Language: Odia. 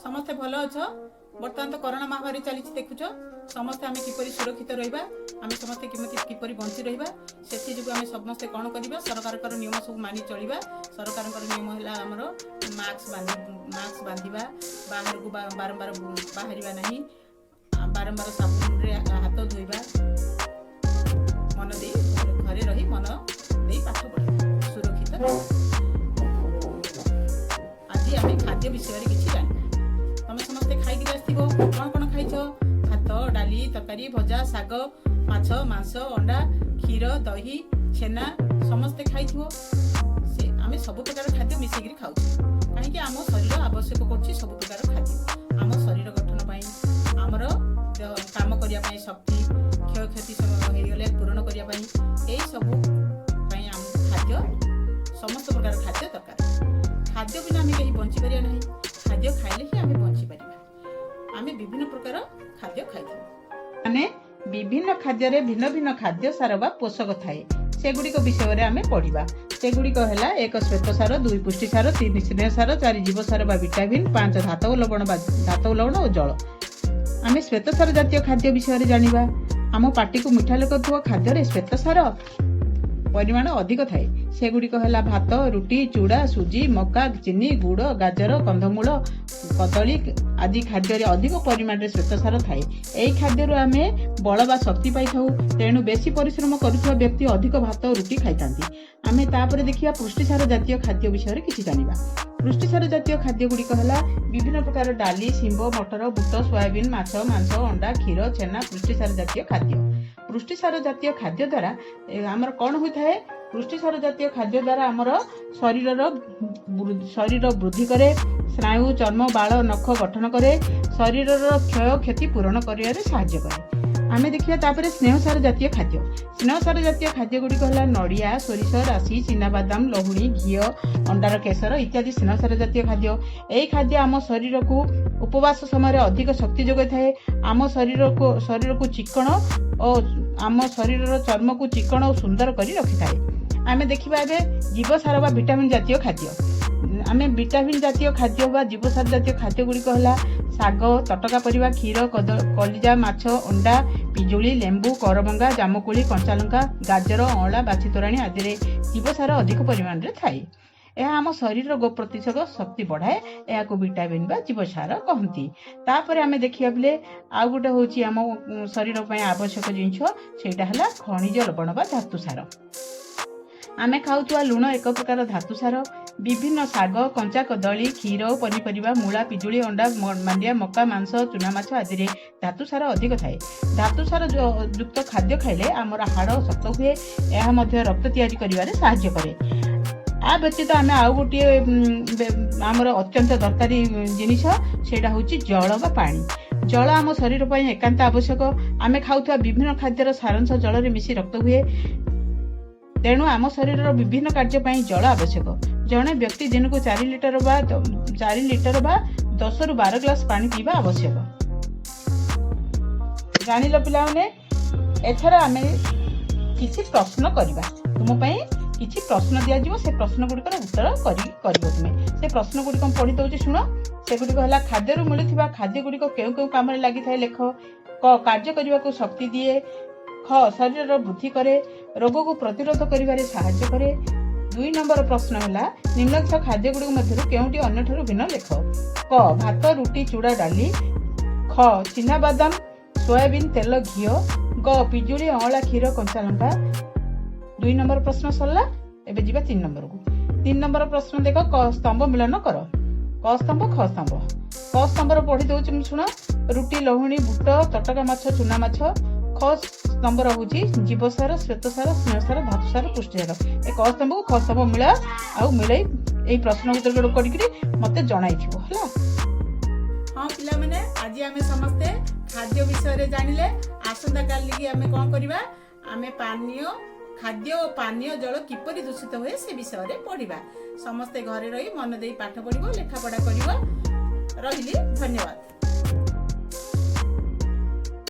ସମସ୍ତେ ଭଲ ଅଛ? ବର୍ତ୍ତମାନ ତ କରୋନା ମହାମାରୀ ଚାଲିଛି, ଦେଖୁଛ। ସମସ୍ତେ ଆମେ କିପରି ସୁରକ୍ଷିତ ରହିବା, ଆମେ ସମସ୍ତେ କେମିତି କିପରି ବଞ୍ଚି ରହିବା, ସେଥିଯୋଗୁଁ ଆମେ ସମସ୍ତେ କ'ଣ କରିବା? ସରକାରଙ୍କର ନିୟମ ସବୁ ମାନି ଚଳିବା। ସରକାରଙ୍କର ନିୟମ ହେଲା ଆମର ମାସ୍କ ବାନ୍ଧିବା, ବାହାରକୁ ବାରମ୍ବାର ବାହାରିବା ନାହିଁ, ବାରମ୍ବାର ସାବୁନରେ ହାତ ଧୋଇବା, ମନ ଦେଇ ଘରେ ରହି ମନ ଦେଇ ପାଠ ପଢ଼ିବା, ସୁରକ୍ଷିତ ରହିବା। ଆଜି ଆମେ ଖାଦ୍ୟ ବିଷୟରେ କିଛି ଜାଣିବା। ତମେ ସମସ୍ତେ ଖାଇକିରି ଆସିଥିବ। କ'ଣ କ'ଣ ଖାଇଛ? ଭାତ, ଡାଲି, ତରକାରୀ, ଭଜା, ଶାଗ, ମାଛ, ମାଂସ, ଅଣ୍ଡା, କ୍ଷୀର, ଦହି, ଛେନା ସମସ୍ତେ ଖାଇଥିବ। ସେ ଆମେ ସବୁ ପ୍ରକାର ଖାଦ୍ୟ ମିଶେଇକିରି ଖାଉଛୁ। କାହିଁକି? ଆମ ଶରୀର ଆବଶ୍ୟକ କରୁଛି ସବୁ ପ୍ରକାର ଖାଦ୍ୟ ଆମ ଶରୀର ଗଠନ ପାଇଁ, ଆମର ଦେହ କାମ କରିବା ପାଇଁ, ଶକ୍ତି, କ୍ଷୟକ୍ଷତି ସବୁ ହେଇଗଲେ ପୂରଣ କରିବା ପାଇଁ, ଏଇ ସବୁ ପାଇଁ ଆମକୁ ଖାଦ୍ୟ, ସମସ୍ତ ପ୍ରକାର ଖାଦ୍ୟ ଦରକାର। ଖାଦ୍ୟ ବିନା ଆମେ କେହି ବଞ୍ଚିପାରିବା ନାହିଁ। ଖାଦ୍ୟ ଖାଇଲେ ହିଁ ଆମେ ବଞ୍ଚିପାରିବା। ଆମେ ବିଭିନ୍ନ ପ୍ରକାର ଖାଦ୍ୟ ଖାଇଥାଉ। ମାନେ ବିଭିନ୍ନ ଖାଦ୍ୟରେ ଭିନ୍ନ ଭିନ୍ନ ଖାଦ୍ୟ ସାର ବା ପୋଷକ ଥାଏ। ସେଗୁଡ଼ିକ ବିଷୟରେ ଆମେ ପଢିବା। ସେଗୁଡ଼ିକ ହେଲା: 1 ଶ୍ୱେତସାର, 2 ପୁଷ୍ଟିସାର, 3 ସ୍ନେହସାର, 4 ଜୀବସାର ବା ଭିଟାମିନ୍, 5 ଧାତବ ଲବଣ ବା ଧାତବ ଲବଣ ଓ ଜଳ। ଆମେ ଶ୍ୱେତସାର ଜାତୀୟ ଖାଦ୍ୟ ବିଷୟରେ ଜାଣିବା। ଆମ ପାଟିକୁ ମିଠା ଲାଗୁଥିବା ଖାଦ୍ୟରେ ଶ୍ୱେତସାର ପରିମାଣ ଅଧିକ ଥାଏ। ସେଗୁଡ଼ିକ ହେଲା ଭାତ, ରୁଟି, ଚୁଡ଼ା, ସୁଜି, ମକା, ଚିନି, ଗୁଡ଼, ଗାଜର, କନ୍ଧମୂଳ, କଦଳୀ ଆଦି ଖାଦ୍ୟରେ ଅଧିକ ପରିମାଣରେ ଶ୍ୱେତସାର ଥାଏ। ଏହି ଖାଦ୍ୟରୁ ଆମେ ବଳ ବା ଶକ୍ତି ପାଇଥାଉ। ତେଣୁ ବେଶୀ ପରିଶ୍ରମ କରୁଥିବା ବ୍ୟକ୍ତି ଅଧିକ ଭାତ ଓ ରୁଟି ଖାଇଥାନ୍ତି। ଆମେ ତାପରେ ଦେଖିବା ପୁଷ୍ଟିସାର ଜାତୀୟ ଖାଦ୍ୟ ବିଷୟରେ କିଛି ଜାଣିବା। ପୁଷ୍ଟିସାର ଜାତୀୟ ଖାଦ୍ୟ ଗୁଡ଼ିକ ହେଲା ବିଭିନ୍ନ ପ୍ରକାର ଡାଲି, ଶିମ୍ବ, ମଟର, ବୁଟ, ସୋୟାବିନ୍, ମାଛ, ମାଂସ, ଅଣ୍ଡା, କ୍ଷୀର, ଛେନା ପୁଷ୍ଟିସାର ଜାତୀୟ ଖାଦ୍ୟ। ପୁଷ୍ଟିସାର ଜାତୀୟ ଖାଦ୍ୟ ଦ୍ୱାରା ଆମର କ'ଣ ହୋଇଥାଏ? ପୁଷ୍ଟିସାର ଜାତୀୟ ଖାଦ୍ୟ ଦ୍ୱାରା ଆମର ଶରୀର ବୃଦ୍ଧି କରେ, ସ୍ନାୟୁ, ଚର୍ମ, ବାଳ, ନଖ ଗଠନ କରେ, ଶରୀରର କ୍ଷୟ କ୍ଷତି ପୂରଣ କରିବାରେ ସାହାଯ୍ୟ କରେ। ଆମେ ଦେଖିବା ତାପରେ ସ୍ନେହସାର ଜାତୀୟ ଖାଦ୍ୟ। ସ୍ନେହସାର ଜାତୀୟ ଖାଦ୍ୟ ଗୁଡ଼ିକ ହେଲା ନଡ଼ିଆ, ସୋରିଷ, ରାଶି, ଚିନାବାଦାମ, ଲହୁଣୀ, ଘିଅ, ଅଣ୍ଡାର କେଶର ଇତ୍ୟାଦି ସ୍ନେହସାର ଜାତୀୟ ଖାଦ୍ୟ। ଏହି ଖାଦ୍ୟ ଆମ ଶରୀରକୁ ଉପବାସ ସମୟରେ ଅଧିକ ଶକ୍ତି ଯୋଗାଇଥାଏ। ଆମ ଶରୀରକୁ ଚିକ୍କଣ ଓ ଆମ ଶରୀରର ଚର୍ମକୁ ଚିକ୍କଣ ଓ ସୁନ୍ଦର କରି ରଖିଥାଏ। ଆମେ ଦେଖିବା ଏବେ ଜୀବସାର ବା ଭିଟାମିନ୍ ଜାତୀୟ ଖାଦ୍ୟ। ଆମେ ଭିଟାମିନ୍ ଜାତୀୟ ଖାଦ୍ୟ ବା ଜୀବସାର ଜାତୀୟ ଖାଦ୍ୟ ଗୁଡ଼ିକ ହେଲା ଶାଗ, ତଟକା ପରିବା, କ୍ଷୀର, କଲିଜା, ମାଛ, ଅଣ୍ଡା, ପିଜୁଳି, ଲେମ୍ବୁ, କରମଙ୍ଗା, ଜାମୁକୋଳି, କଞ୍ଚାଲଙ୍କା, ଗାଜର, ଅଁଳା, ବାଛି ତୋରାଣୀ ଆଦିରେ ଜୀବସାର ଅଧିକ ପରିମାଣରେ ଥାଏ। ଏହା ଆମ ଶରୀର ରୋଗ ପ୍ରତିରୋଧକ ଶକ୍ତି ବଢ଼ାଏ। ଏହାକୁ ଭିଟାମିନ୍ ବା ଜୀବସାର କହନ୍ତି। ତାପରେ ଆମେ ଦେଖିବା ପିଲେ, ଆଉ ଗୋଟେ ହେଉଛି ଆମ ଶରୀର ପାଇଁ ଆବଶ୍ୟକ ଜିନିଷ, ସେଇଟା ହେଲା ଖଣିଜ ଲବଣ ବା ଧାତୁ ସାର। ଆମେ ଖାଉଥିବା ଲୁଣ ଏକ ପ୍ରକାର ଧାତୁ ସାର। ବିଭିନ୍ନ ଶାଗ, କଞ୍ଚା କଦଳୀ, କ୍ଷୀର, ପନିପରିବା, ମୂଳା, ପିଜୁଳି, ଅଣ୍ଡା, ମାଣ୍ଡିଆ, ମକା, ମାଂସ, ଚୁନା ମାଛ ଆଦିରେ ଧାତୁ ସାର ଅଧିକ ଥାଏ। ଧାତୁ ସାର ଯୁକ୍ତ ଖାଦ୍ୟ ଖାଇଲେ ଆମର ହାଡ଼ ଶକ୍ତ ହୁଏ। ଏହା ମଧ୍ୟ ରକ୍ତ ତିଆରି କରିବାରେ ସାହାଯ୍ୟ କରେ। ଆ ବ୍ୟତୀତ ଆମେ ଆଉ ଗୋଟିଏ ଆମର ଅତ୍ୟନ୍ତ ଦରକାରୀ ଜିନିଷ, ସେଇଟା ହେଉଛି ଜଳ ବା ପାଣି। ଜଳ ଆମ ଶରୀର ପାଇଁ ଏକାନ୍ତ ଆବଶ୍ୟକ। ଆମେ ଖାଉଥିବା ବିଭିନ୍ନ ଖାଦ୍ୟର ସାରାଂଶ ଜଳରେ ମିଶି ରକ୍ତ ହୁଏ। ତେଣୁ ଆମ ଶରୀରର ବିଭିନ୍ନ କାର୍ଯ୍ୟ ପାଇଁ ଜଳ ଆବଶ୍ୟକ। ଜଣେ ବ୍ୟକ୍ତି ଦିନକୁ 4 ଲିଟର ବା 10ରୁ 12 ଗ୍ଲାସ ପାଣି ପିଇବା ଆବଶ୍ୟକ। ଜାଣିଲ ପିଲାମାନେ? ଏଥର ଆମେ କିଛି ପ୍ରଶ୍ନ କରିବା। ତୁମ ପାଇଁ କିଛି ପ୍ରଶ୍ନ ଦିଆଯିବ। ସେ ପ୍ରଶ୍ନ ଗୁଡ଼ିକର ଉତ୍ତର କରିବ ତୁମେ। ସେ ପ୍ରଶ୍ନ ଗୁଡ଼ିକ ମୁଁ ପଢି ଦଉଛି, ଶୁଣ। ସେଗୁଡ଼ିକ ହେଲା: ଖାଦ୍ୟରୁ ମିଳୁଥିବା ଖାଦ୍ୟ ଗୁଡ଼ିକ କେଉଁ କେଉଁ କାମରେ ଲାଗିଥାଏ ଲେଖ। କ କାର୍ଯ୍ୟ କରିବାକୁ ଶକ୍ତି ଦିଏ। ଖ ଶରୀରର ବୃଦ୍ଧି କରେ, ରୋଗକୁ ପ୍ରତିରୋଧ କରିବାରେ ସାହାଯ୍ୟ କରେ। 2 ନମ୍ବର ପ୍ରଶ୍ନ ହେଲା: ନିମ୍ନଲିଖିତ ଖାଦ୍ୟ ଗୁଡ଼ିକ ମଧ୍ୟରୁ କେଉଁଟି ଅନ୍ୟଠାରୁ ଭିନ୍ନ ଲେଖ। କ ଭାତ, ରୁଟି, ଚୁଡ଼ା, ଡାଲି। ଖ ଚିନାବାଦାମ, ସୋୟାବିନ୍ ତେଲ, ଘିଅ। ଗ ପିଜୁଳି, ଅଁଳା, କ୍ଷୀର, କଞ୍ଚାଲଙ୍କା। 2 ନମ୍ବର ପ୍ରଶ୍ନ ସରିଲା। ଏବେ ଯିବା 3 ନମ୍ବରକୁ। 3 ନମ୍ବର ପ୍ରଶ୍ନ ଦେଖ, କ ସ୍ତମ୍ଭ ମିଳନ କର। କ ସ୍ତମ୍ଭ, ଖ ସ୍ତମ୍ଭ। କ ସ୍ତମ୍ଭର ପଢି ଦଉଛି ମୁଁ, ଶୁଣ। ରୁଟି, ଲହୁଣୀ, ବୁଟ, ତଟକା ମାଛ, ଚୁନା ମାଛ। ଖ ସ୍ତମ୍ଭର ହଉଛି ଜୀବସାର, ଶ୍ୱେତସାର, ସ୍ନେହସାର, ଧାତୁସାର, ପୁଷ୍ଟିସାର। ଏ କ ସ୍ତମ୍ଭକୁ ଖ ସ୍ତମ୍ଭ ମିଳା ଆଉ ମିଳାଇ ଏଇ ପ୍ରଶ୍ନ ଉତ୍ତର କରିକିରି ମତେ ଜଣାଇଥିବ, ହେଲା? ହଁ ପିଲାମାନେ, ଆଜି ଆମେ ସମସ୍ତେ ଖାଦ୍ୟ ବିଷୟରେ ଜାଣିଲେ। ଆସନ୍ତା କାଲିକି ଆମେ କ'ଣ କରିବା? ଆମେ ଖାଦ୍ୟ ଓ ପାନୀୟ ଜଳ କିପରି ଦୂଷିତ ହୁଏ, ସେ ବିଷୟରେ ପଢିବା। ସମସ୍ତେ ଘରେ ରହି ମନ ଦେଇ ପାଠ ପଢିବ, ଲେଖାପଢା କରିବ। ରହିଲି, ଧନ୍ୟବାଦ।